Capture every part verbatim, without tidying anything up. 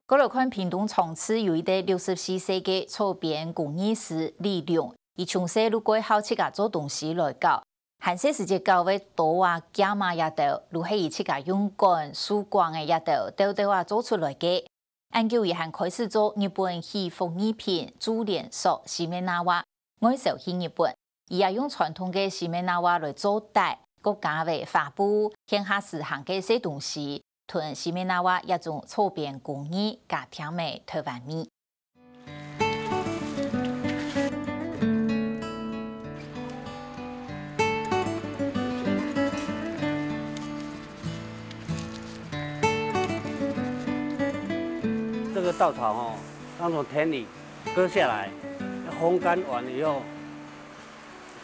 過來看屏東長治有一個六十四歲个草編工藝師李龍，佢從細就蓋好自家做東西來搞，還細時節搞个刀啊、劍啊這兜，就係佢自家用管、手工个這兜，兜兜啊做出來个。恁久佢還開始做日本喜福藝品、珠聯塑、西美那瓦，外銷去日本。佢也用傳統个西美那瓦來做底，各家个花布，現下時行个細東西，同西美那瓦這種草編工藝加添个台灣味。這個稻草哦，要從田裡割下來，要風乾完以後，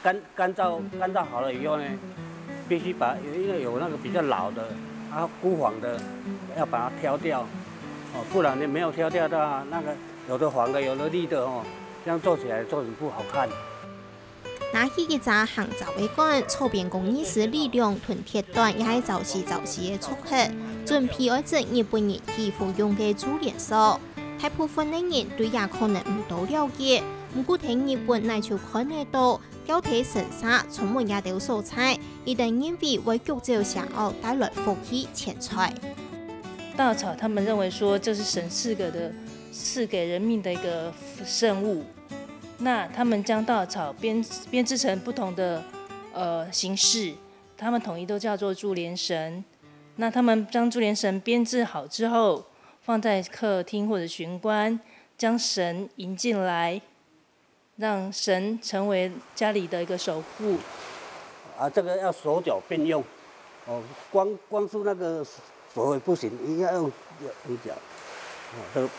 乾乾燥乾燥好了以後呢，必須把因為有那個比較老的啊枯黃的，要把它挑掉，哦，不然你沒有挑掉的話，那個有的黃的，有的綠的哦，這樣做起來做很不好看。拿起一隻行爪个管，草編工藝師李龍同鐵斷也係爪絲爪絲个鑿刻，準備愛織日本人喜服用个珠聯塑。大部分个人對這可能毋多了解，毋過在日本哪就看得到， 教頭神社、充滿這兜所在，一等認為會逐走邪惡，帶來福氣錢財。稻草，他們認為說這是神賜給的，賜給人民的一個聖物。那他們將稻草編編織成不同的呃形式，他們統一都叫做珠聯繩。那他們將珠聯繩編織好之後，放在客廳或者玄關，將神迎進來，讓神成為家裡的一個守護。啊，這個要手腳並用，哦，光光是那個手也不行，一定要用用腳，哦，這個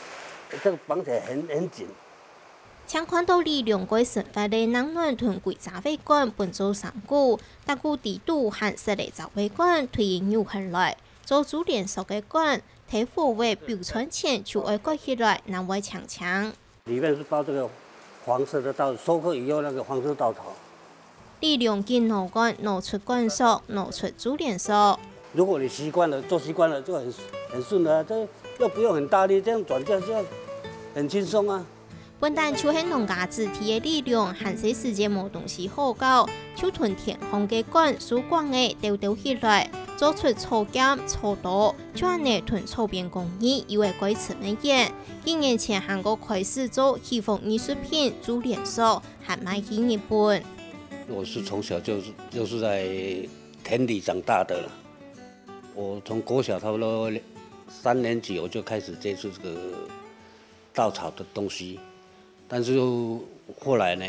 這個綁起來很很緊。請看到李龍蓋生活个冷暖同歸隻个管分做衫褲，搭過底肚還塞了隻个管，推佢扭開來，做珠聯塑个管，在火位表穿前就愛割起來，正會淨淨。 裡面是包這個黃色的稻，收割以後那個黃色稻草。李龍緊拿管，拿出管索，拿出珠聯索。如果你習慣了，做習慣了就很很順的啊，這又不用很大力，這樣轉架這樣很輕鬆啊。本旦就係農家子弟个李龍，還細時節無東西好搞，就同田項个管、樹管仔兜兜起來，做出草劍、草刀，就恁仔同草編工藝又會蓋親密。幾年前還過開始做喜服藝術品、珠聯索， 還賣去日本。我是從小就是就是在田裡長大的了。我從國小差不多三年級我就開始接觸這個稻草的東西，但是後來呢，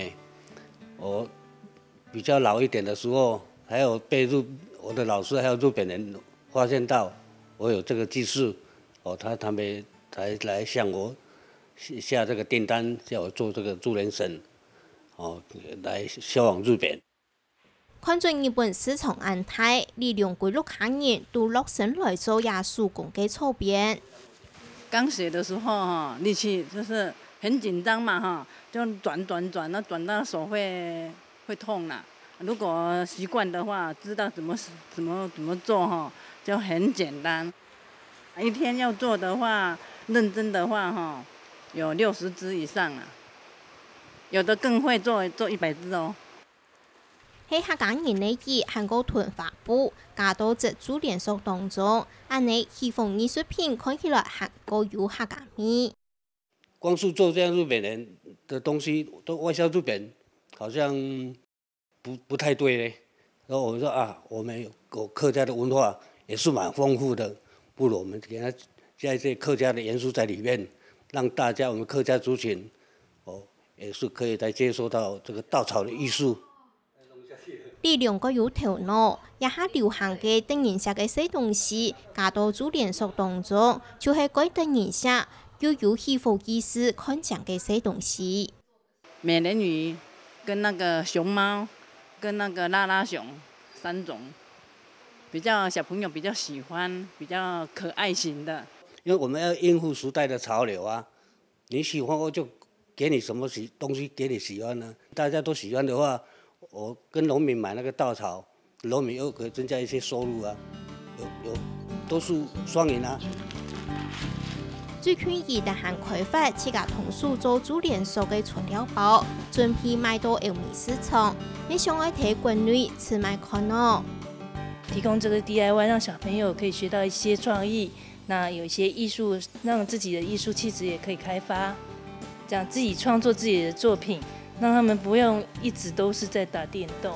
我比較老一點的時候，還有被日我的老師還有日本人發現到我有這個技術，哦，他他們才來向我下這個訂單，叫我做這個珠聯繩。 哦，來銷往日本。看準日本市場恁大，李龍歸屋下人都落身來做這手工个草編。剛學的時候哈，力氣就是很緊張嘛哈，就轉轉轉，那轉到手會會痛啦。如果習慣的話，知道怎麼怎麼怎麼做哈，就很簡單。一天要做的話，認真的話哈，有六十支以上啊。 有的更會做做一百支哦。係客家人个意，還過同花布，加到這珠聯索當中，恁仔喜服藝術品看起來還過有客家味。光是做這樣日本人的東西，都外銷日本，好像不不太對嘞。然後我說啊，我們有客家的文化也是蠻豐富的，不如我們給它加一些客家的元素在裡面，讓大家我們客家族群哦，也是可以再接受到這個稻草的藝術。李龍蓋有頭腦，這下流行个得人惜个細東西，加到珠聯索當中，就係蓋得人惜，又有喜服意思看靚个細東西。 美人魚跟那個熊貓，跟那個拉拉熊三種，比較小朋友比較喜歡，比較可愛型的。因為我們要應付時代的潮流啊，你喜歡我就給你什麼喜東西給你喜歡呢？大家都喜歡的話，我跟農民買那個稻草，農民又可以增加一些收入啊，有有都是雙贏啊。最近佢得閒開發自家動手做珠鏈索个材料包，準備賣到歐美市場，也想愛在國內試賣看哦。提供这个 D I Y，让小朋友可以学到一些创意，那有一些艺术，让自己的艺术气质也可以开发，这样自己创作自己的作品，让他们不用一直都是在打电动。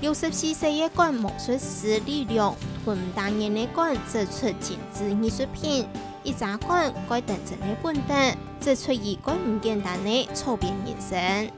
六十四歲个館魔術師李良，同毋打眼个館製出精緻藝術品，一隻館蓋等真个本等，製出一個毋簡單个草編人生。